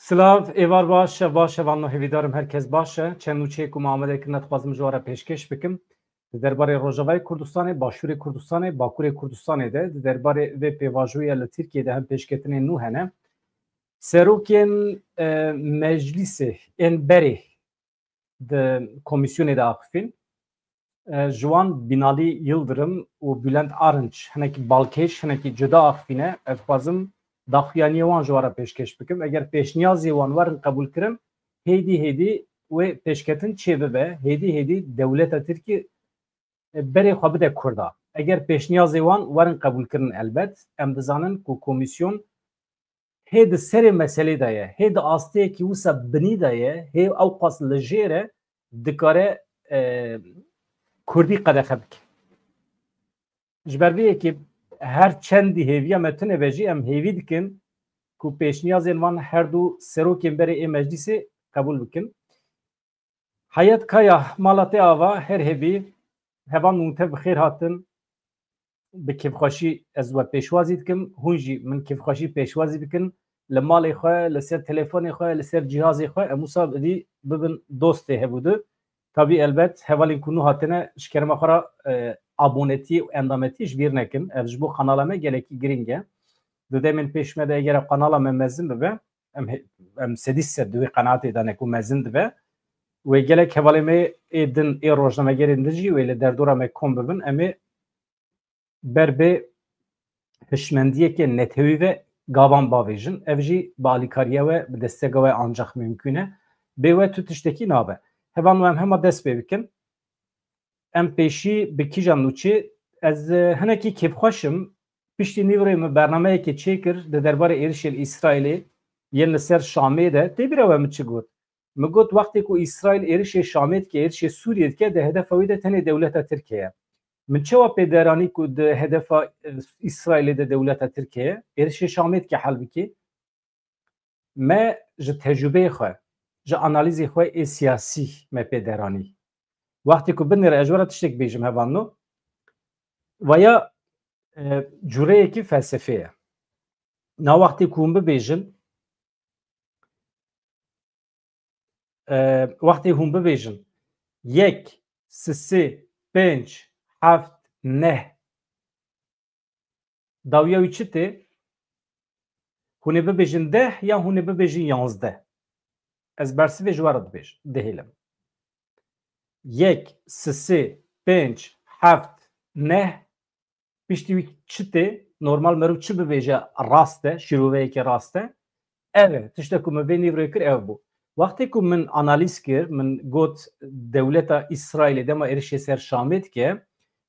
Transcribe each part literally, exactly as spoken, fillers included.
Silav, êvar baş, şev baş, şevan no hêvîdarim her kes baş e. Çend nûçeyê ku me amade kirine dixwazim ji we re pêşkêş bikim. Di derbarê Rojavayê Kurdistanê, Başûrê Kurdistanê, Bakurê Kurdistanê de, di derbarê vê pêvajoyê li Tirkiyê de hem pêşketinên nû hene. Serokên, e, meclîsê ên berê di komîsyonê de axifîn. E, ji wan Binalî Yildirim û Bülent Arınç hinekî balkêş, hinekî cuda axifîne. Ez dixwazim daxuyaniyê wan ji wan re pêşkêş bikim. Eger pêşniyazê wan werin qebûlkirin, hêdî hêdî wê pêşketin çêbibe, hêdî hêdî dewleta Tirkî, e, berê xwe bide Kurda. Eger pêşniyazê wan werin qebûlkirin elbet, em dizanin ku komîsyon hê di serê meselê de ye, hê di asteyekî wisa binî de ye, hê ewqas li jêr e, dikare, e, Kurdî qedexe bike. Ji ber vê yekê her çendî hêviya me tune be jî em hêvî dikin ku pêşniyazên van her du serokên berê ê meclîsê qebûl bikin. Heyet Kaya, mala te ava, her hêvî, hevan hûn tev bi xêr hatin. Bi kêfxweşî ez we pêşwazî dikim, hûn jî min kêfxweşî pêşwazî bikin. Li malê xwe, li ser telefonê xwe, li ser cîhazê xwe, em wisa êdî bibin dostê hevûdu. Tabî elbet hevalên ku nû hatine ji kerema xwe re, e, abonetî û endametî ji bîr nekin. Ev ji bo qanala me gelekî girîng e. Di demên pêş me de eger ev qanala me mezin bibe, em he-, em sedî sed di wê qenaatê de ne ku mezin dibe. Wê gelek hevalê me ê din, ê rojnamegerên din jî wê li derdora me kom bibin. Em ê ber bi hişmendiyeke netewî ve gavan bavêjin. Ev jî bi alîkariya we, bi destega we ancax mimkûn e. Bê we tu tiştekî nabe. Hevan we em hema dest pê bikin. Em pêşî bi kîjan nûçê? Ez, e, hinekî kêfxweş im. Piştî nîvroyê min bernameyekê çêkir di derbarê êrişên Îsraîlê yên li ser Şamê de. Tê bîra we min çi got? Min got, wextê ku Îsraîl êrişê Şamê dike, êrişê Sûriyê dike, di hedefa wî de tenê dewleta Tirkiye ye. Min çawa pê deranî ku di hedefa, e, Îsraîlê de dewleta Tirkiye ye? Êrişê Şamê dike, halbikî me ji tecrûbeyê xwe, ji analîzê xwe ê siyasî me pê deranî. Wextê ku binêre ez ji we re tiştek bêjim, hevalno, vaya, e, cûreyekî felsefê ye. Na wextê ku hûn bibêjin, e, wextê hûn bibêjin, yek, sisê, pênc, heft, neh, dawiya wî çi tê? Hûn ê bibêjin deh ya hûn ê bibêjin yanzdeh? Ez bersivê ji we re dibêj-, dihêlim. Yek, sisê, pênc, heft, neh, piştî wî çi tê? Normal meriv çi bibêje rast e, şîroveyeke rast e? Ev e, tiştek ku min vê nîvroyê kir ev bû. Wextê ku min analîz kir, min got dewleta Îsraîlê dema êrişê ser Şamê dike,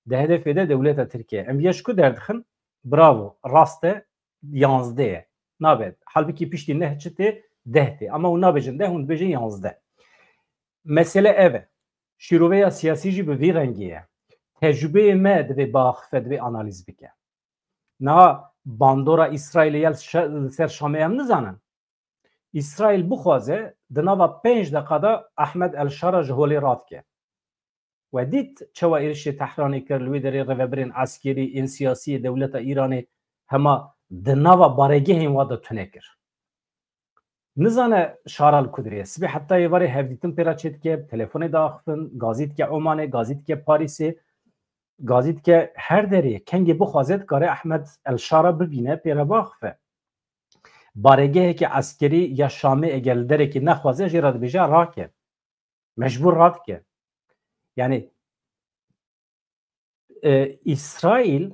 di hedefê de dewleta Tirkiye. Em viya ji ku derdixin? Bravo, rast e, yanzdeh ye. Nabe, halbikî piştî neh çi tê? Deh tê. Ama hûn nabêjin deh, hûn dibêjin yanzdeh. Mesele ev e. Şîroveya siyasî jî bi vî rengî ye. Tecrûbeyê me divê biaxife, divê analîz bike. Niha bandora Îsraîlê ya li şe-, li ser Şamê em nizanin. Îsraîl bixwaze, di nava pênc deqa de Ehmed El Şara ji holê radike. We dît çawa êrişê Tehranê kir, li wê derê rêvebirên eskerî, ên siyasî yê dewleta Îranê hema di nava baregehên wa de tune kir. Nizane Şara li ku dirê ye. Sibê heta êvarê hevdîtin pê re çêdike, bi telefonê diaxifin, gazî dike Omanê, gazî dike Parîsê, gazî dike her derê. Kengê bixwaze dikare Ehmed El Şara bibîne, pê re biaxife. Baregeheke eskerî ya Şamê eger li derekê nexwaze, jê re dibêje rake. Mecbûr radike. Yani, e, Îsraîl,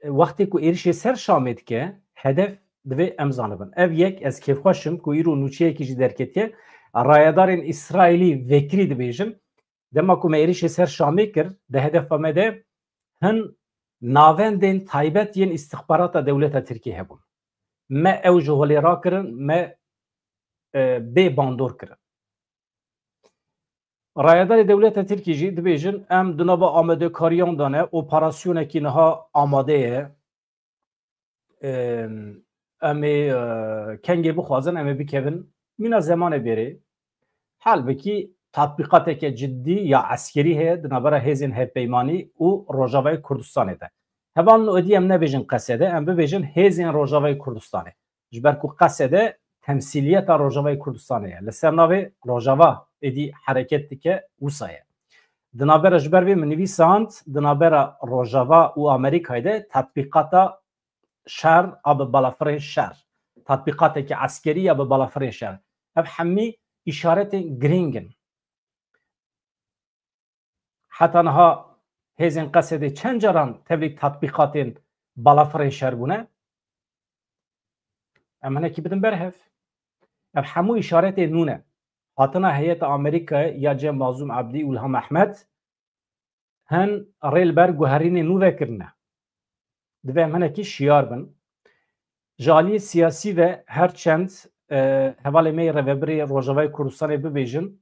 e, wextê ku êrişê ser Şamê dike, hedef divê em zanibin. Ev yek, ez kêfxweş im ku îro nûçeyekî jî derketiye. Rayedarên Îsraîlî vekirî dibêjin, dema ku me êrişê ser Şamê kir, di hedefa me de hin navendên taybet yên îstixbarata dewleta Tirkiyê hebûn. Me ew ji holê rakirin, me, e, bê bandor kirin. Rayedarê dewleta Tirkî jî dibêjin, em di nava amadekariyan de ne, operasyonekî niha amade ye. Em, em ê, e, kengê bixwazin, em ê bikevin mîna zemanê bêrê. Halbikî tatbîqateke cidî ya eskerî heye di navbera hêzên hevpeymanî û Rojavayê Kurdistanê de. Hevalno, êdî em nebêjin Qesede, em bibêjin hêzên Rojavayê Kurdistanê. Ji ber ku Qesede temsîliyeta Rojavayê Kurdistanê ye. Li ser navê Rojava êdî hereket dike, wisa ye. Di navbera, ji ber vê min nivîsand, di navbera Rojava û Amerîkayê de tatbîqata şer a bi balafirên şer, tatbîqateke eskerî ya bi balafirên şer. Ev hemî îşaretên girîng in. Heta niha hêzên Qesedê çend caran tevlî tatbîqatên balafirên şer bûne? Em hinekî bidin ber hev. Ev hemû îşaretên nû ne. Hatina heyeta Amerîkayê ya cem Mazlûm Ebdî û Îlham Ehmed hin rê li ber guherînên nû vekirine. Divê em hinekî şiyar bin. Ji aliyê siyasî ve her çend, e, hevalê me yê rêvebirê Rojavayê Kurdistanê bibêjin,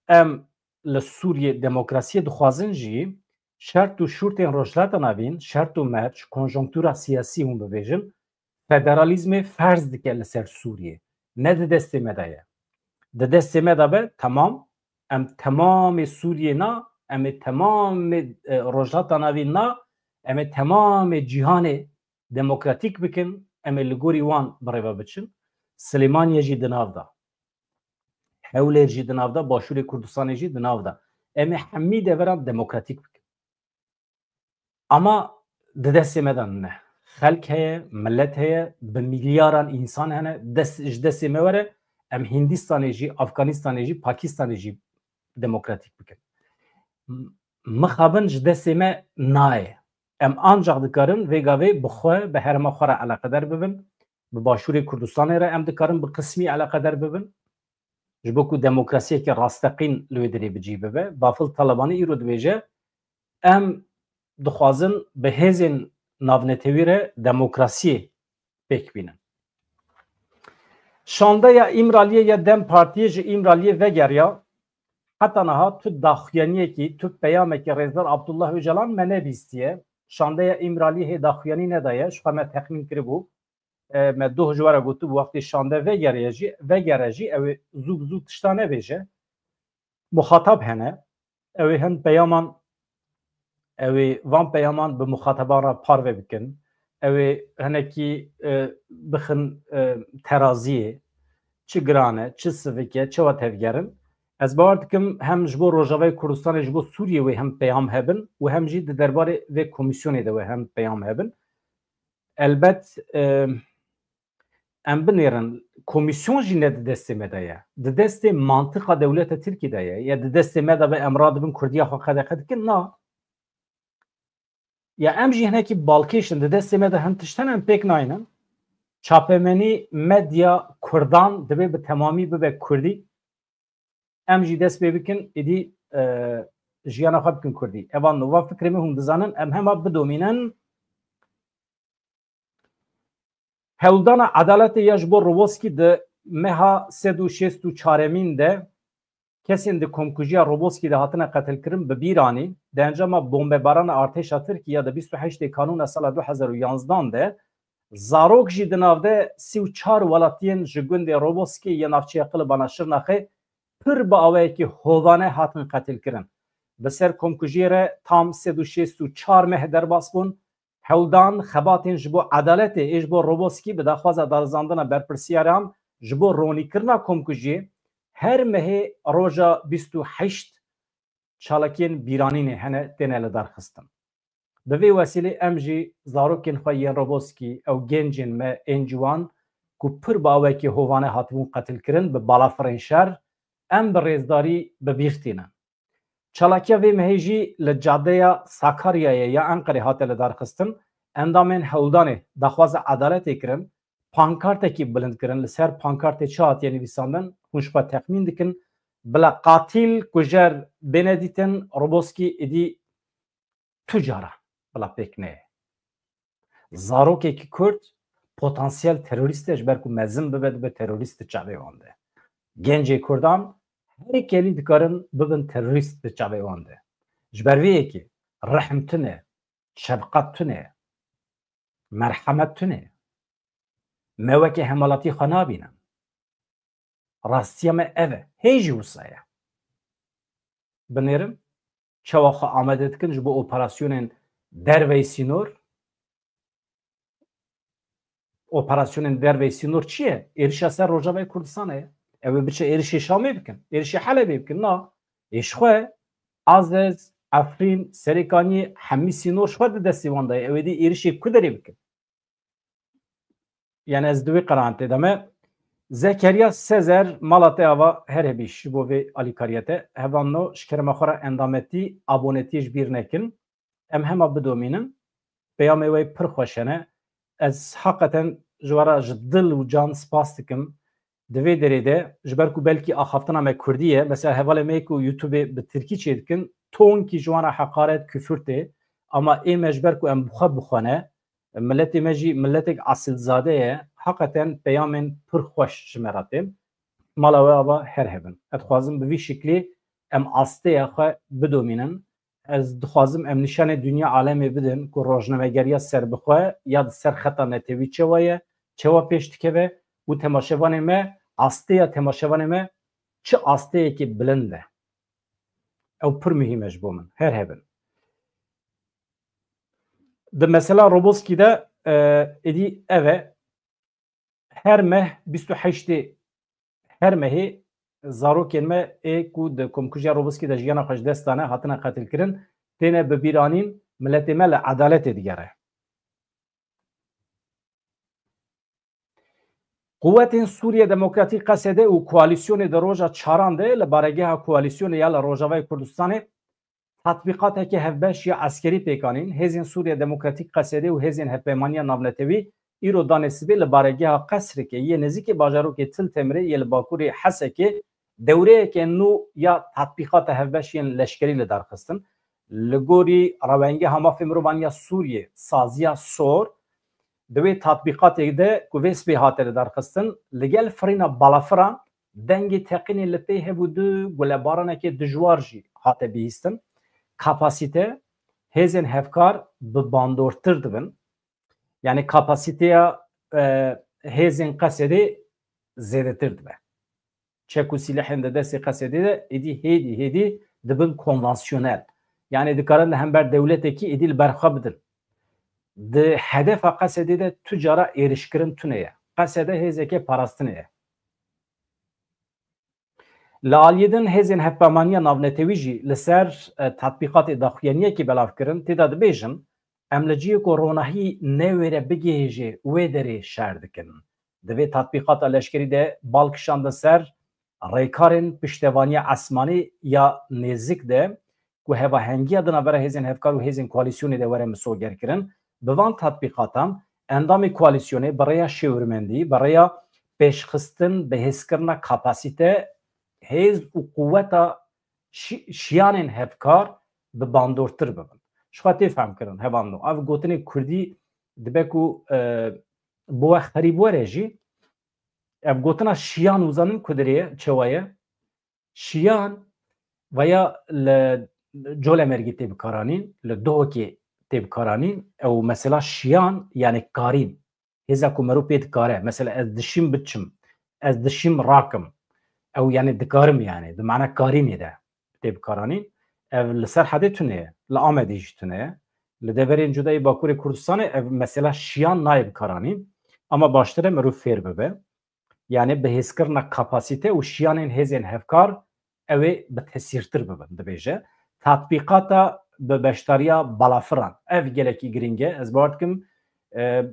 em li Sûriyê demokrasiyê dixwazin jî, şert û şûrtên Rojhilata Navîn, şert û merc, konjonktura siyasî hûn bibêjin, federalîzmê ferz dike li ser Sûriyê. Ne di destê me de ye. Di destê me de be, temam, em temamê Sûriyê na, em ê temamê, e, Rojhilata Navîn na, em ê temamê cîhanê demokratîk bikin, em ê li gorî wan bi rê ve biçin. Silêmaniye jî di nav de. Hewlêr jî di nav de, Başûrê Kurdistanê jî di nav de. Em ê hemî deveran demokratîk bikin. Ama di destê me de ne. Xelk heye, milet heye, bi milyaran însan hene, dest, ji destê me were, em Hîndistanê jî, Afganistanê jî, Pakistanê jî demokratîk bikin. M-, mixabin ji destê me nayê. Em ancaq dikarin vê gavê bi xwe, bi herêma xwe re eleqedar bibin. Bi Başûrê Kurdistanê re em dikarin bi qismî eleqedar bibin. Ji bo ku demokrasiyeke rasteqîn li wê derê bi cî bibe. Bafil Talebanî îro dibêje, em dixwazin bi hêzên navnetewî re demokrasiyê pêk bînin. Şandeya Îmraliyê ya dem Partiyê ji Îmraliyê vegeriya. Heta niha tu daxuyaniyekî, tu peyamekî Rêzdar Abdullah Ocalan me nebîstiye. Şandeya Îmraliyê hê daxuyanî nedaye, ji xwe me texmîn kiribû. E, me doh ji we re gotibû, wextê şande vegeriye jî, vegere jî, ew ê zû bi zû tişta nebêje. Muxatab hene, ew ê hin peyaman, ew ê van peyaman bi muxataban re parve bikin, ew ê hinekî, e, bixin, e, teraziyê, çi giran e, çi sivik e, çawa tevgerin. Ez bawer dikim hem ji bo Rojavayê Kurdistanê, ji bo Sûriyê wê hem peyam hebin û hem jî di derbarê vê komîsyonê de wê hem peyam hebin. Elbet, e, em binêrin, komîsyon jî ne di destê me de ye. Di destê mantiqa dewleta Tirkî de ye. Ya di destê me de be, em radibin Kurdiya xwe qedexe dikin? Na. Ya em jî hinekî balkêş in, di destê me de hin tişt hene, em pêk nayînin. Çapemenî, medya Kurdan divê bi temamî bibe Kurdî. Em jî dest pê bikin, êdî, e, jiyana xwe bikin Kurdî. Eva nova fikrê min, hûn dizanin, em hema bidomînin. Hewldana edaletê ya ji bo Roboskî di meha sed û şêst û çaremîn de kesên di komkujiya Roboskî de hatine qetilkirin bi bîr anîn. Di encama bombebarana artêşa Tirkî ya di bîst û heştê Kanûna sala du hezar û yanzdan de zarok jî di nav de sî û çar welatiyên ji gundê Roboskî ya navçeya Qilibana Şirnaxê pir bi awayekî hovane hatin qetilkirin. Bi ser komkujiyê re tam sed û şêst û çar meh derbas bûn. Hewldan xebatên ji bo edaletê ê ji bo Roboskî bi daxwaza darizandina berpirsiyaran ji bo ronîkirina komkujiyê her mehê roja bîst û heşt çalakiyên bîranînê hene têne lidarxistin. Bi vê wesîlê em jî zarokên xwe yên Roboskî, ew gencên me ên ciwan ku pir bi awayekî hovane hatibûn qetilkirin bi balafirên şer, em bi rêzdarî bi bîr tînin. Çalakiya vê mehê jî li cadeya Sakaryayê ya Enqerê hate lidarxistin. Endamên hewldanê daxwaza edaletê kirin, pankartekî bilind kirin. Li ser pankartê çi hatiye nivîsandin? Hûn ji xwe texmîn dikin. Bila qatil kujer bêne dîtin, Roboskî êdî tu cara bila pêk neyê. Zarokekî Kurd potansiyel terorîst e, ji ber ku mezin bibe, dibe terorîst di çavê wan de. Gencê Kurdan herî kelî dikarin bibin terorîst di çavê wan de. Ji ber vê yekê rehm tune, şefqet tune, merhemet tune. Me weke hemalatî xwe nabînin. Rastiya me ev e. Hê jî wisa ye. Binêrin, çawa xwe amade dikin ji bo operasyonên derveyî sînor? operasyonên derveyî sînor çi ye? Êrişa ser Rojavayê Kurdistanê ye. Ew ê biçe êrişê Şamê bikin, êrişê Helebê bikin. Na, ê ji xwe Azez, Efrîn, Serêkaniyê hemî sînor ji xwe di destê wan de ye. Ew ê dî êrişê ku derê bikin? Yani ez di wê qenaetê de me. Zekeriya Sezer, mala te ava her hebî ji bo vê alîkariya te. Hevalno, ji kerema xwe re endametî, abonetiyê ji bîr nekin. Em hema bidomînin. Peyamê we pir xweş hene. Ez heqeten ji we re ji dil û can spas dikim. Di vê derê de, ji ber ku belkî axaftina me kurdî ye, mesela hevalê me ku YouTubeê bi tirkî çêdikin, tonkî ji wan re heqaret, kufur tê. Ama ê me ji ber ku em bi xwe bixwene, miletê me jî miletek esilzade ye, heqeten peyamên pir xweş ji me re tên. Mala we ava her hebin. Ez dixwazim bi vî şiklî em asteya xwe bidomînin. Ez dixwazim em nîşanê dinya alemê bidin ku rojnamegeriya serbixwe ya di ser xeta netewî çawa ye, çawa pêş dikeve û temaşevanê me, asteya temaşevanê me çi asteyekî bilind e. Ew pir muhîm e ji bo min. Her hebin. Di mesela Roboskî de, e, êdî ev e. Her meh bîst û heştê her mehê zarokên me ê ku di komkujiya Roboskî de jiyana xwe ji dest dane, hatine qetilkirin, têne bibîranîn, miletê me li edaletê digere. Quwetên Sûriye Demokratîk, Q S D, û koalîsyonê di roja çaran de li baregeha koalîsyonê ya li Rojavayê Kurdistanê tatbîqateke hevbeş ya eskerî pêk anîn. Hêzên Sûriye Demokratîk, Q S D, û hêzên Hevpeymaniya Navnetewî îro danê sibê li baregeha Qesrikê yê nêzîkî bajarokê Til Temirê yê li bakurê Hesekê dewreyeke nû ya tatbîqata hevbeş yên leşkerî li dar xistin. Li gorî Rewengeha Mafê Mirovan ya Sûriyê, saziya SOHR, di wê tatbîqatê de ku vê sibê hate li dar xistin, li gel firîna balafiran dengê teqînê li pey hev û du gulebaranekê dijwar jî hate bihîstin. Kapasîte, hêzên hevkar bi bandortir dibin. Yani kapasîteya, e, hêzên Q S D'ê zêdetir dibe. Çek û sîlehên di destê Q S D'ê de êdî hêdî hêdî dibin konvansiyonel. Yani dikarin li hember dewletekî êdî li ber xwe bidin. Di hedefa Q S D'ê de tu cara êrişkirin tune ye. Q S D hêzeke parastinê ye. Li aliyê din hêzên hevpeyvaniya navnetewî jî li ser, e, tatbîqatê daxuyaniyekê belav kirin, tê de dibêjin, em li cihê ku ronahî newêre bigihêje wê derê şer dikin. Di vê tatbîqata leşkerî de bal kişandin ser rêkarên piştevaniya esmanî ya nêzik de ku hevahengiya di navbera hêzên hevkar û hêzên koalîsyonê de were misogerkirin. Bi van tatbîqatan endamê koalîsyonê bi rêya şêwirmendî, bi rêya pêşxistin, bihêzkirina kapasîte, hêz û quweta şi-, şiyanên hevkar bi bandortir bibin. Ji xwe tê fehmkirin, hevalno. Ev gotinê kurdî dibe ku, e, bi we xerîb were jî, ev gotina şiyan û zanin ku dirê ye, çawa ye? Şiyan veya li Colemêrgê tê bikaranîn, li Duhokê tê bikaranîn, ew mesela şiyan, yani karîn. Hêza ku merû pê dikare. Mesela ez dişîm biçim, ez dişîm rakim. Ew yani dikarim yani. Di mana karînê de tê bikaranîn. Ev li Serhedê tune ye. Li Amedê jî tune ye. Li deverên cudayî Bakurê Kurdistanê ev mesela şiyan nayê bikaranîn. Ama baştir e merû fêr bibe. Yani bihêzkirina kapasîte û şiyanên hêzên hevkar ew ê bi tesîrtir bibin, dibêje. Tatbîqata bi beşdariya balafiran. Ev gelekî girîng e. Ez bawer dikim, e,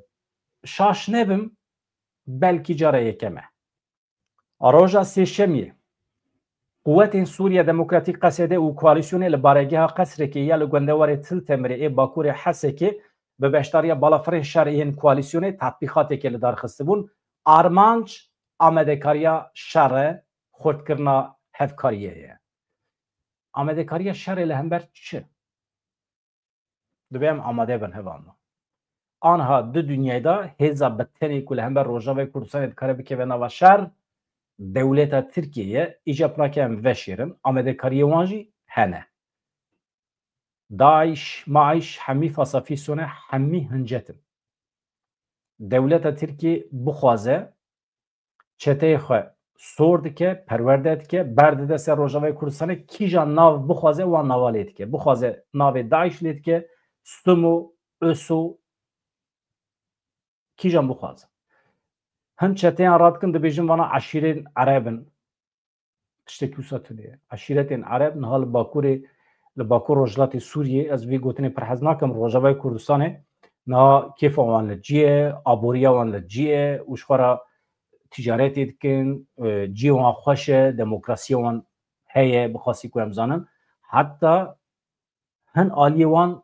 şaş nebim, belkî cara yekem e. Roja Sêşemiyê, Quwetên Sûriye Demokratîk, Q S D, û koalîsyonê li baregeha Qesrekê ya li gundewarê Til Temirê ê bakurê Hesekê bi beşdariya balafirên şer yên koalîsyonê tatbîqateke li dar xistibûn. Armanc amadekariya şer e, xurtkirina hevkariyê ye. Amadekariya şerê li hember çi? Divê em amade bin, hevalno. Anha di dinyayê de hêza bi tenê ku li hember Rojavayê Kurdistanê dikare bikeve nava şer, dewleta Tirkiyê ye. Îca pirake em veşêrin, amadekariyê wan jî hene. DAIŞ, MAIŞ, hemî fasafîsone, hemî hincetin. Dewleta Tirkiyê bixwaze çeteyê xwe sor dike, perwerde dike, berdide ser Rojavayê Kurdistanê, kîjan nav bixwaze wan nava lê dike. Bixwaze navê DAIŞ lê dike, SUMO, ÖSO, kîjan bixwaze. Hin çeteyan radikin dibêjin vana eşîrên Ereb in. Tiştekî wisa tune ye. Eşîretên Ereb niha li Bakurê, li Bakur Rojhilatê Sûriyê, ez vî gotinê pir hez nakim, Rojavayê Kurdistanê niha kêfa wan li cî ye, aboriya wan li cî ye û ji xwe re ticaretê dikin, e, cî wan xweş e, demokrasiya wan heye, bi xasî ku em zanin. Heta hin aliyê wan,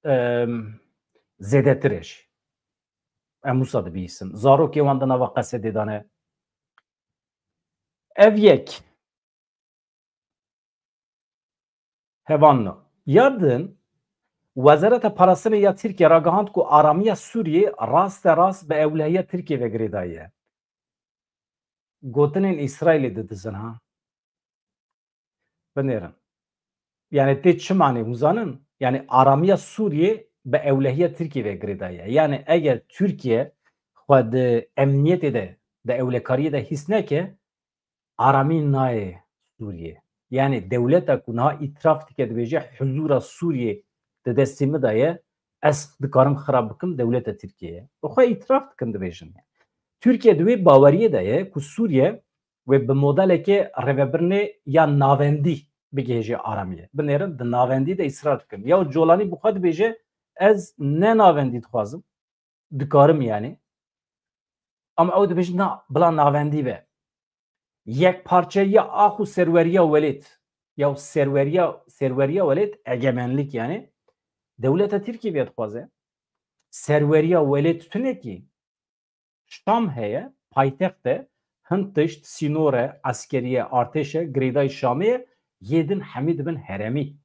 em, zêdetir e jî. Em wisa dibihîsin. Zarokê wan di nava Qesedê de ne. Ev yek. Hevanno. Ya din, Wezareta Parastinê ya Tirkiye ragihand ku aramiya Sûriyê raste rast bi ewlehiya Tirkiye ve girêdayî ye. Gotinên Îsraîlê didizin ha. Binêrin. Yani tê çi manê hûn zanin? Yani aramiya Sûriyê bi ewlehiya Tirkiye ve girêdayî ye. Yani eger Tirkiye xwe di emniyetê de, di ewlekariyê de hîs neke, aramî nayê Sûriyê. Yani dewleta ku niha îtiraf dike, dibêje huzura Sûriyê di destê min de ye, ez dikarim xirab bikim, dewleta Tirkiye ye. Bi xwe îtiraf dikin, dibêjin. Tirkiye di wê baweriyê de ye ku Sûriye wê bi modelekê rêvebirinê ya navendî bigihêje aramiyê. Binêrin, di navendî de îsrar dikin. Ya Colanî bi xwe dibêje, ez ne navendî dixwazim, dikarim yani. Ama ew dibêjin, na, bila navendî be. Yekparçeyiya ax û serweriya welêt. Ya serweriya, serweriya welêt, egemenlik yani. Dewleta Tirkiyê vê dixwaze. Serweriya welêt tunekî Şam heye, paytext e, hin tişt, sînor e, eskeriye, artêş e, girêdayî Şamê ye, yê din hemî dibin heremî.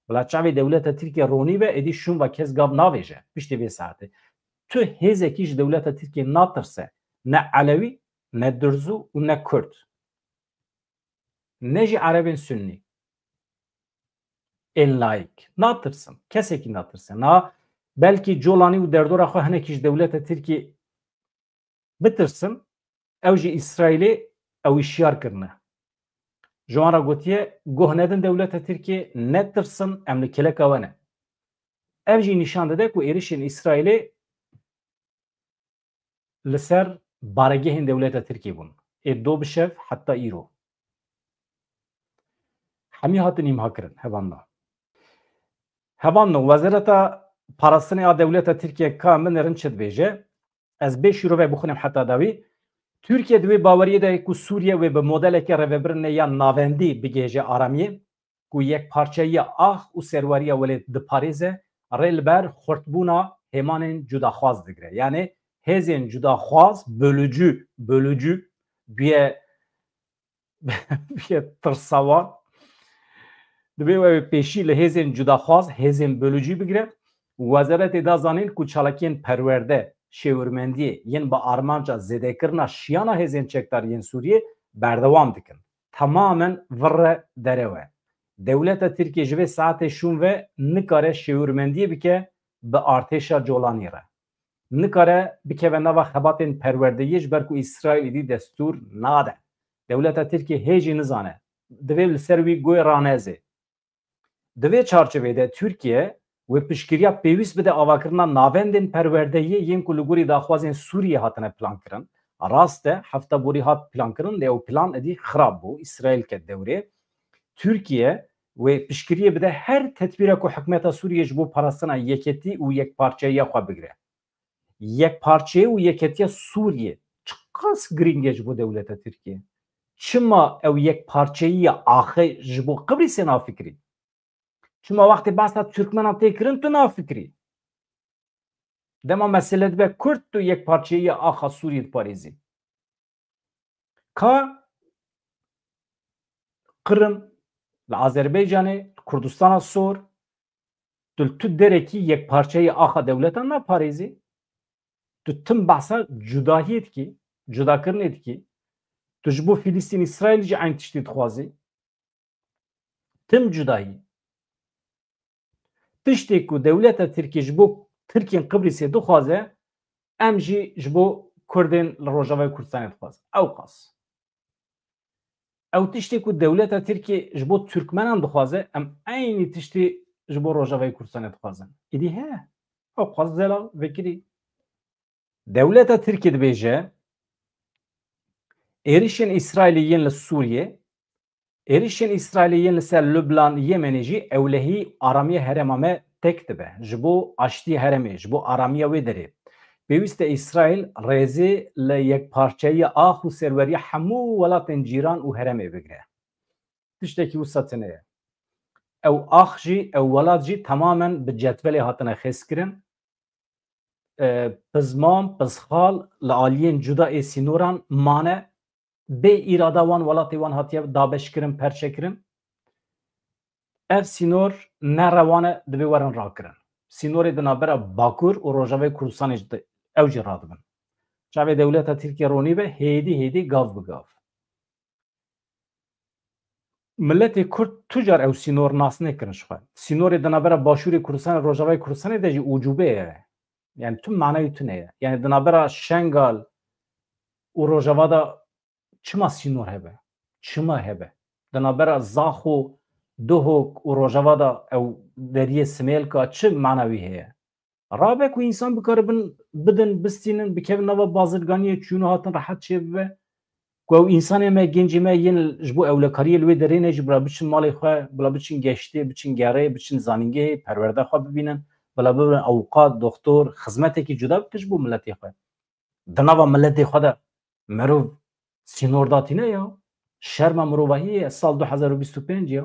Bila çavê dewleta Tirkiye ronî be, êdî şûn ve kes gav navêje, piştî vê saetê. Tu hêzekî ji dewleta Tirkiye natirse, ne Elewî, ne Dirzû û ne Kurd. Ne jî Erebên Sunnî. Ên laik. Natirsin. Kesekî natirse. Na belkî Colanî û derdora xwe hinekî ji dewleta Tirkiyê bitirsin, ew jî Îsraîlê ew îşyar kirine. Ji wan re gotiye, guh nedin dewleta Tirkiyê, netirsin, em li keleka we ne. Ev jî nîşan dide ku êrişên Îsraîlê li ser baregehên dewleta Tirkiyê bûn. Ê do bi şev heta îro. Hemî hatin îmha kirin, hevanna. Hevanno, Wezareta Parastinê a dewleta Tirkiye ka min rin çi dibêje? Ez bê şîrove bixwînim heta dawî. Tirkiye di wê baweriyê de ye ku Sûriye wê bi modeleke rêvebirinê ya navendî bigihêje aramiyê, ku yekparçeyiya ax û serweriya welêt diparêze, rê li ber xurtbûna hêmanên cudaxwaz digire. Yani hêzên cudaxwaz, bölücü, bölücü, bûye bûye tirsawan. Divê wê pêşî li hêzên cudaxwaz, hêzên bölücî bigire. Wezaretê da zanîn ku çalakiyên perwerde, şêwirmendiyê yên bi armanca zêdekirina şiyana hêzên çekdar yên Sûriyê berdewam dikin. Temamen vir re derew e. Dewleta Tirkiyê ji vê saetê şûn ve nikare şêwirmendiyê bike bi artêşa Colanî re. Nikare bikeve nava xebatên perwerdeyê ji ber ku Îsraîl êdî destûr nade. Dewleta Tirkiyê hê jî nizane. Divê li ser wî guhê ranezê. Di vê çarçovê de Tirkiye wê piştgiriya pêwîst bide avakirina navendên perwerdeyê yên ku li gorî daxwazên Sûriyê hatine plankirin. Rast e, hefta borî hat plankirin, lê ew plan êdî xirab bû, Îsraîl ket dewrê. Tirkiye wê piştgiriyê bide her tedbîra ku hikûmeta Sûriyê ji bo parastina yeketî û yekparçeyiya xwe bigire. Yekparçeyî û yeketiya Sûriyê çiqas girîng e ji bo dewleta Tirkiyê? Çima ew yekparçeyiya axê ji bo Qibrîsê nafikirî? Çima wextê behsa Tirkmenan tê kirin tu nafikirî? Dema mesele dibe Kurd, tu yekparçeyiya axa Sûriyê diparêzî. Ka Qirm, li Azerbaycanê, li Kurdistana Sor, tu li tu derekî yekparçeyî axa dewletan naparêzî. Tu tim behsa cudahiyê dikî, cudakirinê dikî. Tu ji bo Filistîn, Îsraîl jî eyn tiştî dixwazî. Tim cudahî. Tiştê ku dewleta Tirkî ji bo Tirkên Qibrîsê dixwaze, em jî ji bo Kurdên li Rojavayê Kurdistanê dixwazin. Ewqas. Ew tiştê ku dewleta Tirkî ji bo Tirkmenan dixwaze, em eynî tiştê ji bo Rojavayê Kurdistanê dixwazin. Êdî he, ewqas zelal vekirî. Dewleta Tirkiyê dibêje, êrişên Îsraîlê yên li Sûriyê, êrişên Îsraîlê yên li ser Lubnan, Yemenê jî ewlehî aramiya herêma me têk dibe. Ji bo aştiyê herêmê, ji bo aramiya wê derê, pêwîst e Îsraîl rêzê li yekparçeyiya ax û serweriya hemû welatên cîran û herêmê bigire. Tiştekî wisa tune ye. Ew ax jî, ew welat jî temamen bi cetvelê hatine xêzkirin. E, pizman, pizxal li aliyên cuda ê sînoran mane. Bê îrada wan welatê wan hatiye dabeşkirin, perçekirin. Ev sînor ne rewan e, divê werin rakirin. Sînorê di navbera Bakur û Rojavayê Kurdistanê jî di-, ew jî radibin. Çavê dewleta Tirkiye ronî be, hêdî hêdî, gav bi gav. Miletê Kurd tu car ew sînor nas nekirin ji xwe. Sînorê di navbera Başûrê Kurdistanê, Rojavayê Kurdistanê de jî ucûbe ye. Yani tu manayî tune ye. Yani di navbera Şengal û Rojava de çima sînor hebe? Çima hebe? Di navbera Zaxo, Duhok û Rojava de ew deriyê Simêlka çi mana wî heye? Rabe ku însan bikaribin bidin, bistînin, bikevin nava bazirganiyê, çûn û hatin rehet çêbibe. Ku ew însanê me, gencê me yên ji bo ewlekariyê li wê derê ne jî bila biçin malê xwe, bila biçin geştê, biçin gerê, biçin zanîngehê, perwerde xwe bibînin, bila bibin awukat, doktor, xizmetekî cuda bikin ji bo miletê xwe. Di nava miletê xwe de mirov sînor datîne ya. Şerma mirovahiyê ye, sal du hezar û bîst û pênc ya.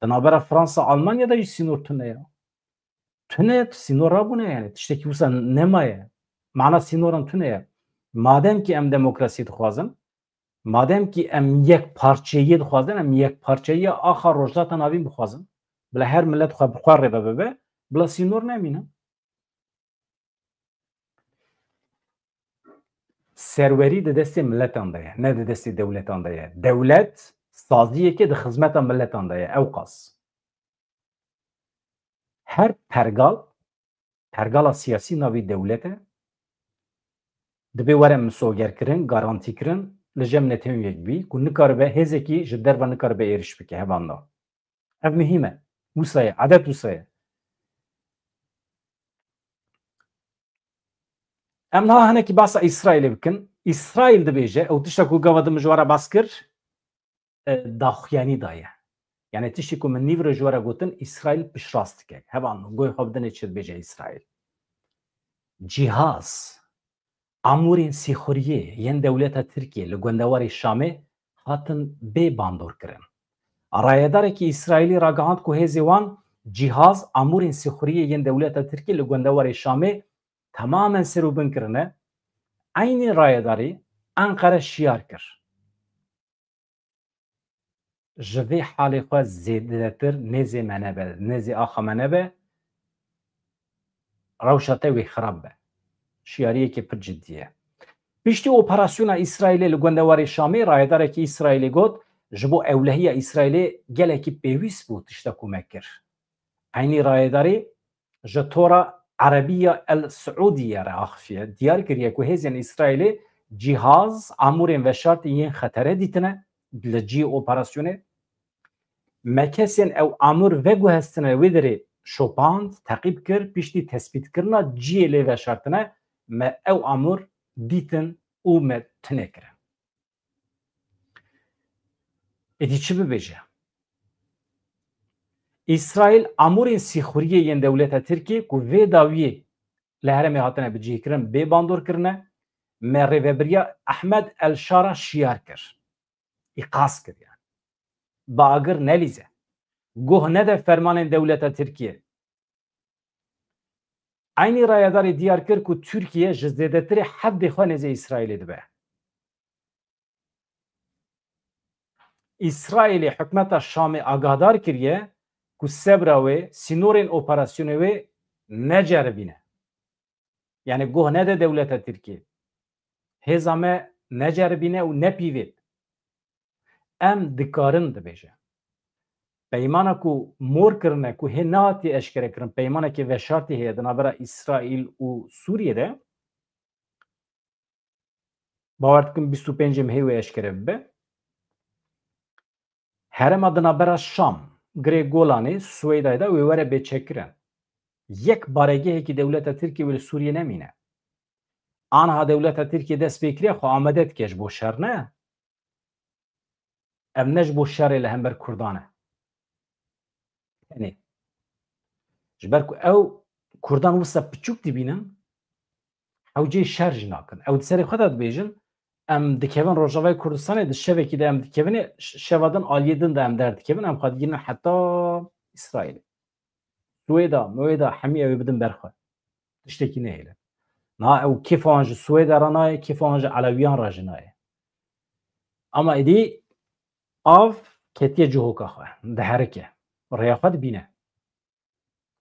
Di navbera Fransa, Almanya de jî sînor tune ya. Tune, sînor rabûne yani. Tiştekî wisa nemaye. Mana sînoran tune ye. Madem ki em demokrasî dixwazin, madem ki em yekparçeyiyê dixwazin, em yekparçeyiya axa Rojhilata Navîn bixwazin. Bila her milet xwe bi xwe rêve bibe, bila sînor nemîne. Serwerî di destê miletan de ye, ne di destê dewletan de ye. Dewlet saziyeke di xizmeta miletan de ye, ew qas. Her pergal, pergala siyasî navî dewlet e, dibê were misogerkirin, garantîkirin, li cem netewên yekbî, ku nikaribe, hêzekî ji derve nikaribe êriş bike, hevalno. Ev muhîm e. Wisa ye, edet wisa ye. Em niha hinekî behsa Îsraîlê bikin. Îsraîl dibêje, ew tişta ku gava din min ji we re behs kir, e, daxuyanî daye. Yani tiştê ku min nîvro ji we re gotin, Îsraîl piştrast dike. Hevalno, guhê xwe bidinê çi dibêje Îsraîl. Cîhaz, amûrên sîxuriyê yên dewleta Tirkiyê li gundewarê Şamê hatin bê bandorkirin. Rayedarekî Îsraîlî ragihand ku hêzê wan cîhaz, amûrên sîxuriyê yên dewleta Tirkiyê li gundewarê Şamê temamen serûbin kirine. Eynî rayedarî Enqere şiyar kir. Ji vê halê xwe zêdetir nêzê me nebe, nêzê axa me nebe, rewşa te wê xirab be. Şiyariyekê pir cidî ye. Piştî operasyona Îsraîlê li gundewarê Şamê, rayedarekî Îsraîlê got, ji bo ewlehiya Îsraîlê gelekî pêwîst bû tişta ku me kir. Eynî rayedarî ji tora Erebiya El Siûdiye re axifiye, diyar kiriye ku hêzên Îsraîlê cîhaz, amûrên veşartî yên xetere dîtine li cihê operasyonê. Me kesên ew amûr veguhestine wê derê şopand, teqîb kir, piştî tespîtkirina cihê lê veşartine me ew amûr dîtin û me tune kirin. Êdî çi bibêje? Îsraîl amûrên sîxuriyê yên dewleta Tirkiyê ku vê dawiyê li herêmê hatine bicihkirin, bê bandor kirine, me rêvebiriya Ehmed El Şara şiyar kir. Îqaz kir yani. Bi agir nelîze. Guh nede fermanên dewleta Tirkiyê. Eynî rayedarê diyar kir ku Tirkiye ji zêdetirê heddê xwe nêzê Îsraîlê dibe. Îsraîlê hikûmeta Şamê agahdar kiriye ku sebra wê, sînorên operasyonê wê neceribîne. Yani guh nede dewleta Tirkiyê. Hêza me neceribîne û nepîvêt. Em dikarin dibêje. Peymana ku mor kirine, ku hê nehatiye eşkere kirin, peymanekê veşartî heye di navbera Îsraîl û Sûriyê de. Bawer dikim bîst û pêncê mehê wê eşkere bibe. Herêma di navbera Şam, Girê Golanê, Swêdayê de wê were bêçekkirin. Yek baregehekî dewleta Tirkiyê wê li Sûriyê nemîne. Anha dewleta Tirkiye dest pê kiriye, xwe amade dike ji bo şer, ne? Em ne ji bo şerê li hember Kurdan e. Tenê. Ji ber ku ew Kurdan wisa piçûk dibînin, ew cihê şer jî nakin. Ew di serê xwe de dibêjin, em dikevin Rojavayê Kurdistanê, di şevekî de em dikevin, ê ş-, şeva din aliyê din de em derdikevin, em xwe digihînin heta Îsraîlê. Swêda, Mwêda, hemî ew ê bidin ber xwe. Tiştekî nehêle. Niha ew kêfa wan ji Swêda re nayê, kêfa wan ji Elewiyan re jî nayê. Ama êdî av ketiye cihoka xwe, diherike. Rêya xwe dibîne.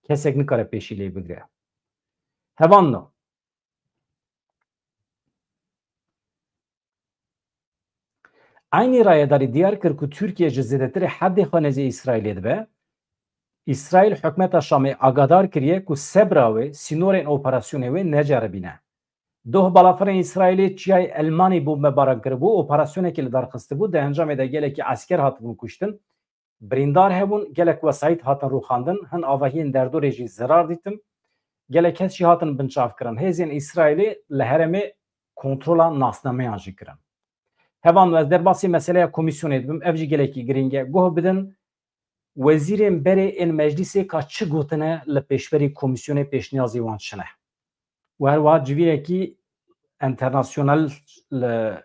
Kesek nikare pêşî lê bigire. Hevalno. Eynî rayedarî diyar kir ku Tirkiye ji zêdetirê hedê xwe nêzî Îsraîlê dibe. Îsraîl hikûmeta Şamê agadar kiriye ku sebra wê sînorên operasyonê wê neceribîne. Doh balafirên Îsraîlê çiyayê Elmanî bombebaran kiribû, operasyonekê li dar xistibû, di encamê de gelekî esker hatibûn kuştin. Birîndar hebûn, gelek wesayît hatin rûxandin, hin avahiyên derdorê jî zerar dîtin. Gelek kes jî hatin binçavkirin. Hêzên Îsraîlê li herêmê kontrola nasnameyan jî kirin. Hevalno, ez derbasî meseleya komîsyonê dibim, ev jî gelekî girîng e. Guh bidin, wezîrên berê ên meclîsê ka çi gotine li pêşberî komîsyonê pêşniyazî wan çi ne. Û her wiha civînekî enternasyonel li,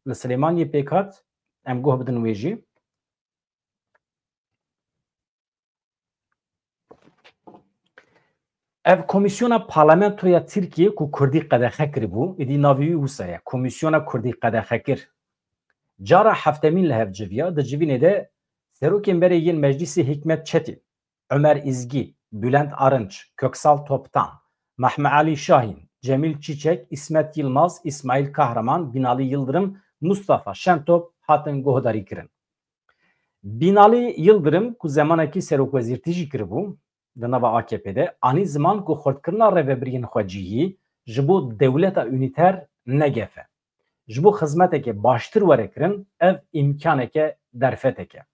li Silêmaniyê pêk hat, em guh bidin wê jî. Ev komîsyona parlamentoya Tirkiyê ku Kurdî qedexe kiribû, êdî navê wî wisa ye, Komîsyona Kurdî Qedexekir. Cara heftemîn li hev civiya, di civînê de serokên berê yên Meclîsê Hikmet Çetin, Ömer İzgi, Bülent Arınç, Köksal Toptan, Mehmet Ali Şahin, Cemil Çiçek, İsmet Yılmaz, İsmail Kahraman, Binali Yıldırım, Mustafa Şentop hatin guhdarî kirin. Binali Yıldırım ku zemanekî serokwezîrtî jî kiribû, di nava A K P de, anî ziman ku xurtkirina rêvebiriyên xwecihî ji bo dewleta unîter ne gef e. Ji bo xizmeteke baştir were kirin, ev îmkaneke derfetek e.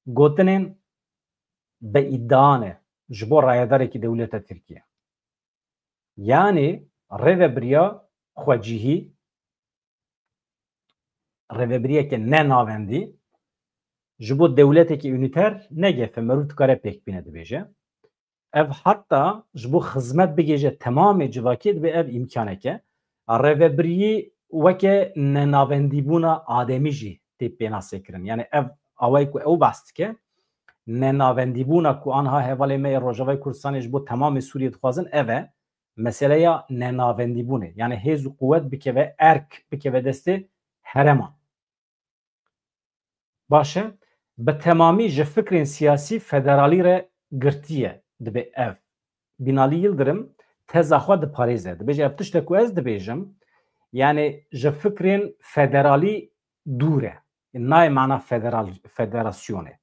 Gotinên bi îdia ne ji bo rayedarekî dewleta Tirkiye. Yanî rêvebiriya xwecihî, rêvebiriyeke nenavendî ji bo dewletekî unîter ne gef e, merû dikare pêk bîne, dibêje. Ev heta ji bo xizmet bigihêje temamê civakê dibe ev îmkanek e. Rêvebiriyî weke nenavendîbûna ademî jî tê pênasê kirin. Yanî ev awayî ku ew behs dike, nenavendîbûna ku anha hevalê me yê Rojavayê Kurdistanê ji bo temamê Sûriyê dixwazin, ev e. Meseleya nenavendîbûnê. Yanî hêz û quwet bikeve, erk bikeve destê hereman. Baş e, bi temamî ji fikrên siyasî federalî re girtî ye, dibe ev. Binali Yıldırım teza xwe diparêze. Dibêje, ev tişt e ku ez dibêjim, yanî ji fikrên federalî dûr e. Nayê mana federal, federasyonê.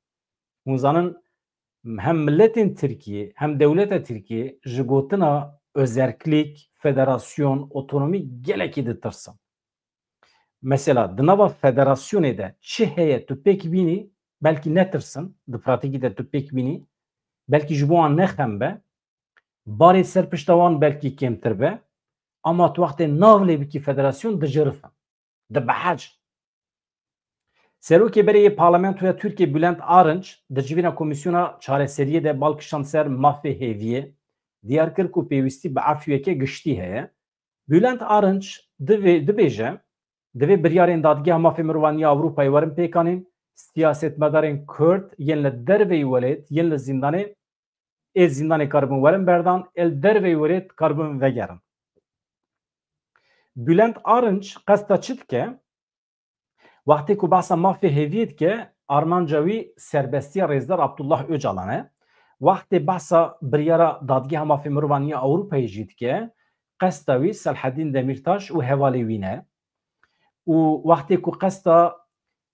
Hûn zanin, hem miletên Tirkiyê, hem dewleta Tirkiyê ji gotina özerklik, federasyon, otonomî gelekî ditirsin. Mesela, di nava federasyonê de çi heye tu pêk bînî, belkî netirsin, di pratîkî de tu pêk bînî, belkî ji bo wan ne xem be, barê ser pişta wan belkî kêmtir be, ama tu wextê nav lê bikî federasyon, dijirifin, dibehecin. Serokê berê yê Parlamentoya Tirkiyê Bülent Arınç di civîna Komîsyona Çareseriyê de bal kişand ser mafê hêviyê, diyar kir ku pêwîstî bi efûyeke giştî heye. Bülent Arınç divê, dibêje, divê biryarên Dadgeha Mafê Mirovan ya Ewropayê werin pêkanîn, siyasetmedarên Kurd yên li derveyî welêt, yên li zîndanê, ê zîndanê karibin werin berdan, ê li derveyî welêt karibin vegerin. Bülent Arınç qesta çi dike? Wextê ku behsa mafê hêviyê dike, armanca wî serbestiya Rêzdar Abdullah Ocalan e. Wextê behsa biryara Dadgeha Mafê Mirovan ya Ewropayê jî dike, qesta wî Selhedîn Demîrtaş û hevalê wî ne. Û wextê ku qesta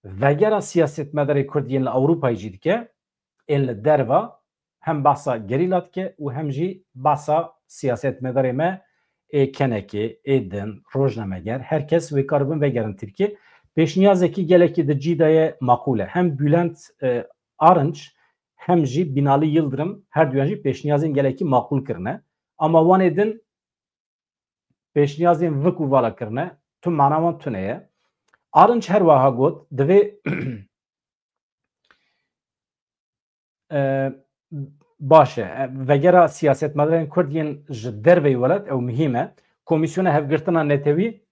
vegera siyasetmedarê Kurd yên li Ewropayê jî dike, ên li derva, hem behsa gerîla dike û hem jî behsa siyasetmedarê me ê kenekê, ê din, rojnameger, her kes wê karibin vegerin Tirkiyê. Pêşniyazekî gelekî di cî de ye, maqûl e. Hem Bülent, e, Arınç hem jî Binali Yıldırım, her duyan jî pêşniyazên gelekî maqûl kirine. Ama wanê din pêşniyazên vik û vala kirine, tu mana wan tune ye. Arınç her wiha got, divê e, baş e. E, vegera siyasetmedarên Kurd yên ji derveyî welat, ew muhîm e. Komîsyona Hevgirtina Netewî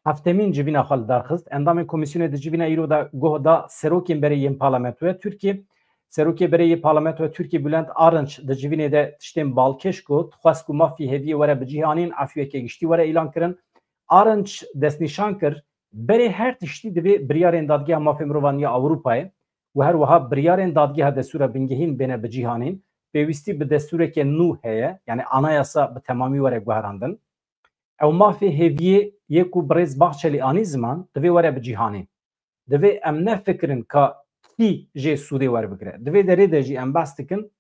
heftemîn civîna xwe li dar xist. Endamên komîsyonê di civîna îro de guh da serokên berê yên parlamentoya Tirkiyê. Serokê berê yê parlamentoya Tirkiyê Bülent Arınç di civînê de tiştên balkêş got, xwest ku mafê hêviyê were bicîhanîn, efûyeke giştî were îlan kirin. Arınç destnîşan kir, berê her tiştî divê biryarên Dadgeha Mafê Mirovan ya Ewropayê û her wiha biryarên Dadgeha Destûra Bingehîn bêne bicîhanîn. Pêwîstî bi destûreke nû heye, yani anayasa bi temamî were guherandin. Ew mafê hêviyê yê ku birêz Bahçelî anî ziman, divê were bicîhanîn. Divê em nefikirin ka kî jê sûdê werbigire. Divê derê de jî em behs dikin,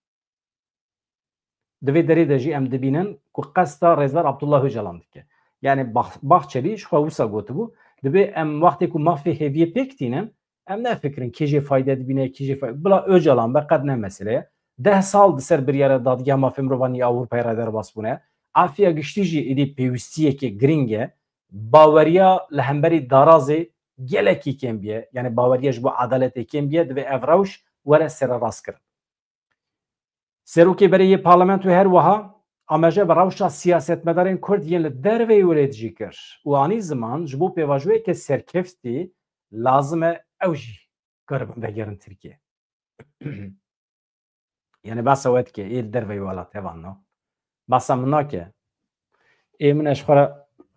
divê derê de jî em dibînin ku qesta Rêzdar Abdullah Ocalan dike. Yani Bah-, Bahçelî ji xwe wisa gotibû, divê em wextê ku mafê hêviyê pêk tînin, em nefikirin kê jê fayde dibîne, kê jê fay-, bila Ocalan be qet ne mesele ye. Deh sal di ser biryara Dadgeha Mafê Mirovan ya Ewropayê re derbas bûne. Afiya giştî jî êdî pêwîstiyeke girîng e. Baweriya li hemberî darazê gelekî kêm biye. Yani baweriya ji bo edaletê kêm biye, divê ev rewş were sererastkirin. Serokê berê yê parlamentoyê her wiha amaje bi rewşa siyasetmedarên Kurd yên li derveyî welêt jî kir û anî ziman ji bo pêvajoyeke serkeftî lazim e ew jî karibin vegerin Tirkiye. Yani behsa we dike, ê li derveyî welat hevan no. Behsa min nake. Ê min e ji xwe re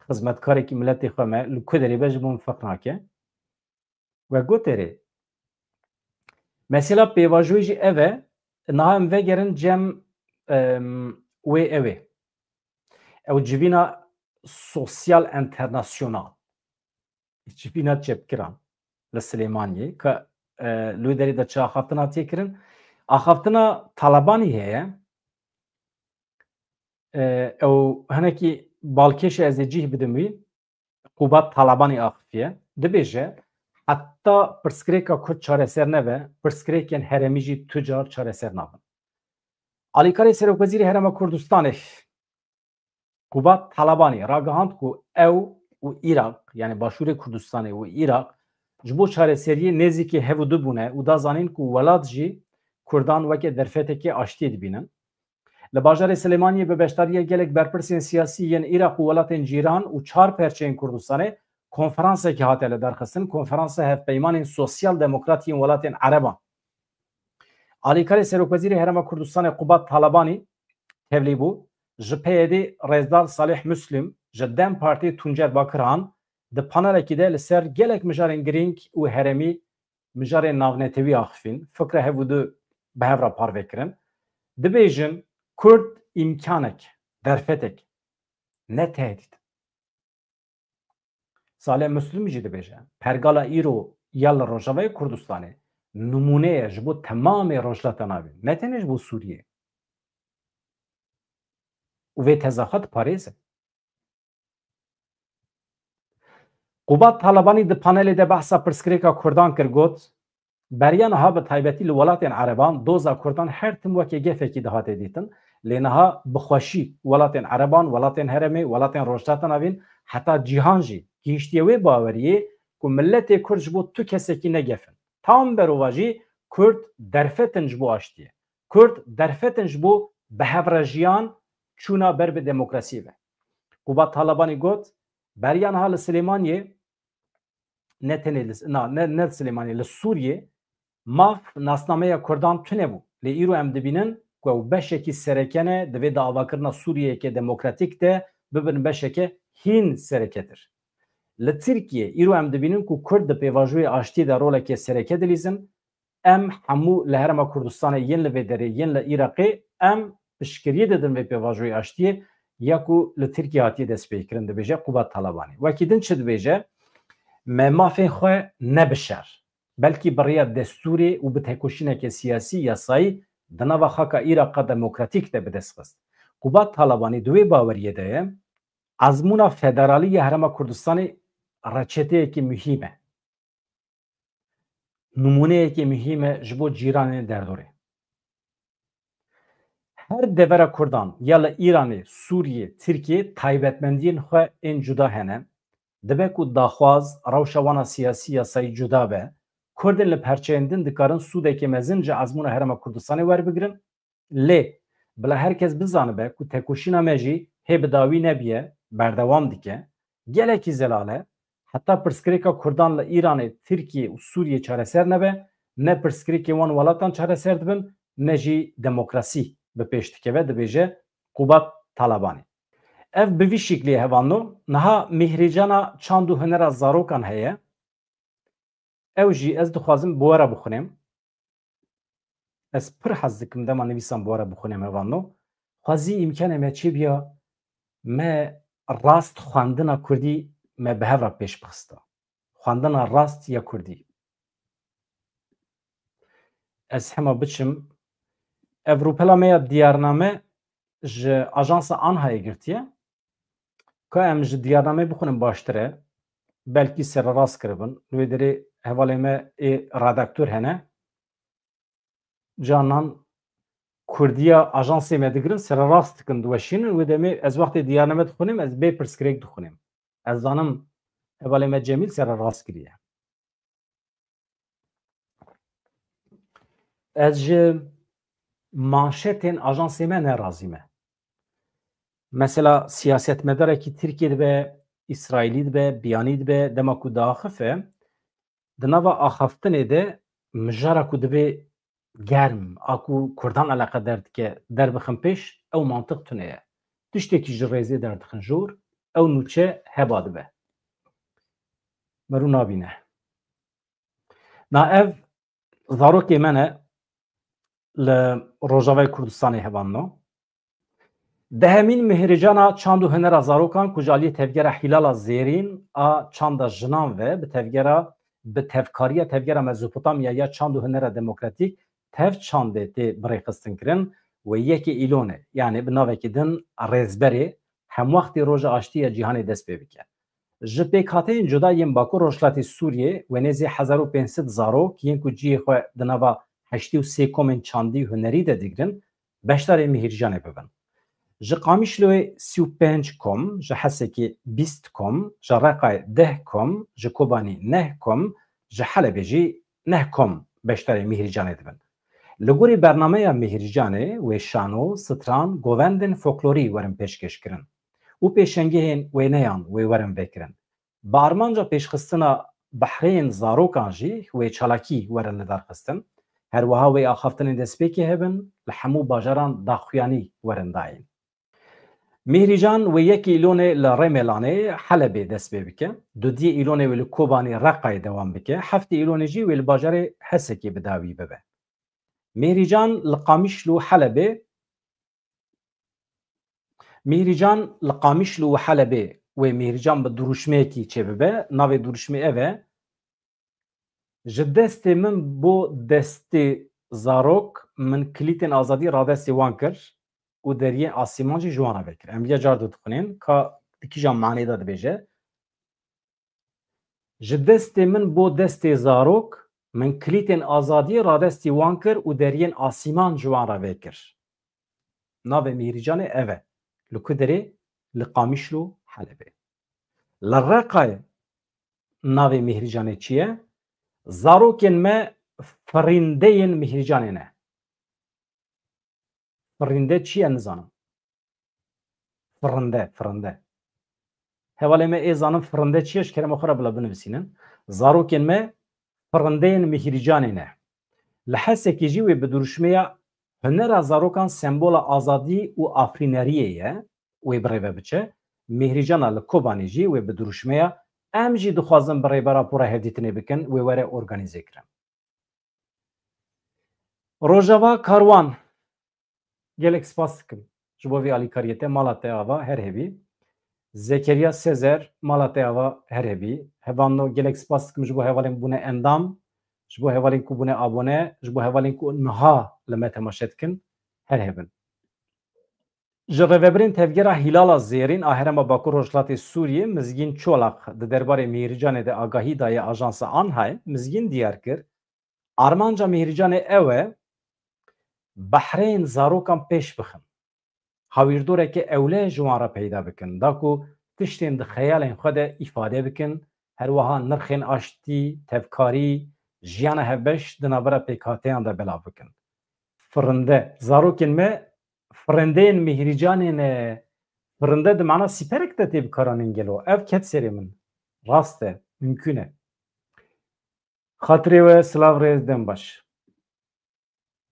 xizmetkarekî miletê xwe me, li ku derê be ji bo min ferq nake. We got erê. Mesela pêvajoyê jî ev e, niha em vegerin cem, em, wê ew ê. Ew civîna sosyal enternasyonal. Civîna çepkiran li Silêmaniyê ke, e, li wê derê de çi axaftina tê kirin. Axaftina Talabanî heye. E, ew hinekî balkêş e, ez ê cih bidim wî. Qubat Talabanî axifiye. Dibêje, heta pirsgirêka Kurd çareser nebe, pirsgirêkên herêmî jî tu car çareser nabin. Alîkarê Serokwezîrê Herêma Kurdistanê Qubat Talabanî ragihand ku ew û Iraq, yani Başûrê Kurdistanê û Iraq, ji bo çareseriyê nêzîkî hev û du bûne û da zanîn ku welat jî Kurdan weke derfetekê aştiyê dibînin. Li bajarê Silêmaniyê bi beşdariya gelek berpirsên siyasî yên Iraq û welatên cîran û çar perçeyên Kurdistanê konferansekê hate lidarxistin, Konferansa Hevpeymanên Sosyal Demokrat yên Welatên Ereban. Alîkarê Serokwezîrê Herêma Kurdistanê Qubat Talabanî tevlî bû, ji P Y D Rêzdar Salih Muslim, ji dem Partî Tuncer Bakirhan, di panelekî de li ser gelek mijarên girîng û herêmî, mijarên navnetewî axifîn, fikra hev û du bi hev re parve kirin. Dibêjin, Kurd îmkanek, derfetek, ne tehdît. Salih Muslim jî dibêje, pergala îro ya li Rojavayê Kurdistanê nimûne ye ji bo temamê Rojhilata Navîn, ne tenê ji bo Sûriyê. Û vê teza xwe diparêze. Qubat Talabanî di panelê de behsa pirsgirêka Kurdan kir, got, beriya niha bi taybetî li welatên Ereban doza Kurdan her tim weke gefekî dihate dîtin. Lê niha bi xweşî welatên Ereban, welatên herêmê, welatên Rojhilata Navîn, heta cîhan jî gihîştiye wê baweriyê ku miletê Kurd ji bo tu kesekî ne gef in. Tam berovajî Kurd derfet in ji bo aştiyê. Kurd derfet in ji bo bi hev re jiyan, çûna ber bi demokrasiyê ve. Qubat Talabanî got, beriya niha li Silêmaniyê, ne tenê li, na, ne, ne li Silêmaniyê, li Sûriyê maf nasnameya Kurdan tune bû. Lê îro em dibînin ku ew beşekî sereke ne, divê di avakirina Sûriyeyeke demokratîk de bibin beşeke hîn sereketir. Li Tirkiyê îro em dibînin ku Kurd di pêvajoyê aştiyê de roleke sereke dilîzin. Em hemû li Herêma Kurdistanê, yên li vê derê, yên li Iraqê, em piştgiriyê didin vê pêvajoyê aştiyê ya ku li Tirkiye hatiye destpêkirin, dibêje Qubat Talabanî. Wekî din çi dibêje? Me mafên xwe ne bi şer, belkî bi rêya destûrê û bi tekoşîneke siyasî, yasayî di nava xaka Îraqa demokratîk de bi dest xist. Qubat Talabanî di wê baweriyê de ye, ezmûna federalî ya Herêma Kurdistanê reçeteyekî muhîm e. Nimûneyekê muhîm e ji bo cîranên derdorê. Her devera Kurdan ya li Îranê, Sûriyê, Tirkiyê taybetmendiyên xwe ên cuda hene. Dibe ku daxwaz, rewşa wan a siyasî, yasayî cuda be. Kurdên li perçeyên din dikarin sûdekê mezin ji ezmûna Herêma Kurdistanê werbigirin. Lê bila her kes bizanibe ku tekoşîna me jî hê bi dawî nebiye, berdewam dike. Gelekî zelal e. Heta pirsgirêka Kurdan li Îranê, Tirkiyê û Sûriyê çareser nebe, ne pirsgirêkê wan welatan çareser dibin, ne jî demokrasî bi pêş dikeve, dibêje Qubat Talabanî. Ev bi vî şiklî ye, hevalno. Niha Mîhrîcana çand û hunera zarokan heye. Ew jî ez dixwazim bi we re bixwînim. Ez pir hez dikim dema nivîsan bi we re bixwînim, hevalno. Xwezî îmkanê me çêbiya, me rast xwendina kurdî me bi hev re pêş bixista. Xwendina rast ya kurdî. Ez hema biçim, ev rûpela me ya diyarname ji ajansa Anhayê girtiye. Ka em ji diyarnameyê bixwînin baştir e. Belkî sererast kiribin. Li wê derê hevalê me ê redaktor hene. Canan kurdiya ajansê me digirin, sererast dikin, diweşînin. Wê demê ez wextê diyarname dixwînim, ez bê pirsgirêk dixwînim. Ez zanim hevalê me Cemîl sererast kiriye. Ez ji manşetên ajansê me nerazî me. Mesela siyasetmedarekî Tirkiyê dibe, Îsraîlî dibe, Biyanî dibe, dema ku diaxife, di nava axaftinê de mijara ku divê germ, a ku Kurdan eleqedar dike, derbixin pêş, ew mantiq tune ye. Tiştekî ji rêzê derdixin jor, ew nûçe heba dibe. Me rû nabîne. Na ev zarokê me ne li Rojavayê Kurdistanê, hevalno. Dehemîn Mihirîcana çand û hunera zarokan ku ji aliyê tevgera Hîlala Zêrîn a çanda jinan ve bi tevgera, bi tevkariya tevgera Mezopotamya ya çand û hunera demokratîk, TEV çandê tê birêxistinkirin, wê yekê Îlonê, yanî bi navekî din Rêzberê, hemwextî Roja Aştî ya Cîhanê dest pê bike. Ji pêkhateyên cuda yên Bakur Rojhilatê Sûriyê wê nêzî hezar û pênc sed zarok yên ku cihê xwe di nava heştê û sê komên çandî û hunerî de digirin, beşdarê Mihîrcanê bibin. Ji Qamişloyê sî û pênc kom, ji Hesekê bîst kom, ji Reqayê deh kom, ji Kobanî neh kom, ji Helebê jî neh kom beşdarê Mihîrcanê dibin. Li gorî bernameya Mihîrcanê wê şano, stran, govendên folklorî werin pêşkêş kirin û pêşengehên wêneyan wê werin vêkirin. Bi armanca pêşxistina behreyên zarokan jî wê çalakî werin lidarxistin. Her wiha wê axaftinên destpêkê hebin, li hemû bajaran daxuyanî werin dayîn. Mîhrîcan wê yekê Îlonê li Rêmêlanê, Helebê dest pê bike, dudiyê Îlonê wê li Kobanî, Reqayê dewam bike, heftê Îlonê jî wê li bajarê Hesekê bi dawî bibe. Mîhrîcan li Qamişlo û Helebê, Mîhrîcan li Qamişlo û Helebê wê Mîhrîcan bi duruşmeyekî çêbibe. Navê duruşmê ev e: Ji destê min bo destê zarok, min kilîtên azadî radestê wan kir û deriyên asîman jî ji wan re vekir. Em ya car du dixwînin, ka di kîjan manê de dibêje. Ji destê min bo destê zarok, min kilîtên azadiyê radestî wan kir û deriyên asîman ji wan re vekir. Navê Mîhrîcanê ev e. Li ku derê? Li Qamişlo, Helebê. Li Reqayê navê Mîhrîcanê çi ye? Zarokên me firîndeyên Mîhrîcanê ne. Firînde çi ye nizanim. Firinde, firinde. Hevalê me ê zanin firinde çi ye, ji kerema xwe re bila binivîsînin. Zarokên me firindeyên Mîhrîcanê ne. Li Hesekê jî wê bi duruşmeya hunera zarokan sembola azadî û afrîneriyê ye, wê bi rê ve biçe. Mîhrîcana li Kobanê jî wê bi duruşmeya Em jî dixwazin bi rêbera pora hevdîtinê bikin, wê were organîze kirin. Rojava Karwan, gelek spas dikim ji bo vê alîkariyê te, mala te ava her hebî. Zekeriya Sezer, mala te ava her hebî. Hevalno, gelek spas dikim ji bo hevalên bûne endam, ji bo hevalên ku bûne abone, ji bo hevalên ku niha li me temaşe dikin, her hebin. Ji rêvebirên Tevgera Hîlala Zêrîn a Herêma Bakur Rojhilatê Sûriyê Mizgîn Çolak di derbarê Mîhrîcanê de agahî daye ajansa Anhayê. Mizgîn diyar kir, armanca Mîhrîcanê ew e, behrên zarokan pêş bixin. Hawîrdoreke ewle ji wan re peyda bikin, da ku tiştên di xeyalên xwe de îfade bikin, her wiha nirxên aştî, tevkarî, jiyana hevbeş di navbera pêkhateyan de belav bikin. Firinde, zarokên me firindeyên mîhrîcanê ne. Firinde di mana sîperek de tê bikaranîn gelo? Ev ket serê min. Rast e, mimkûn e. Xatirê we, silav, rêz, dem baş.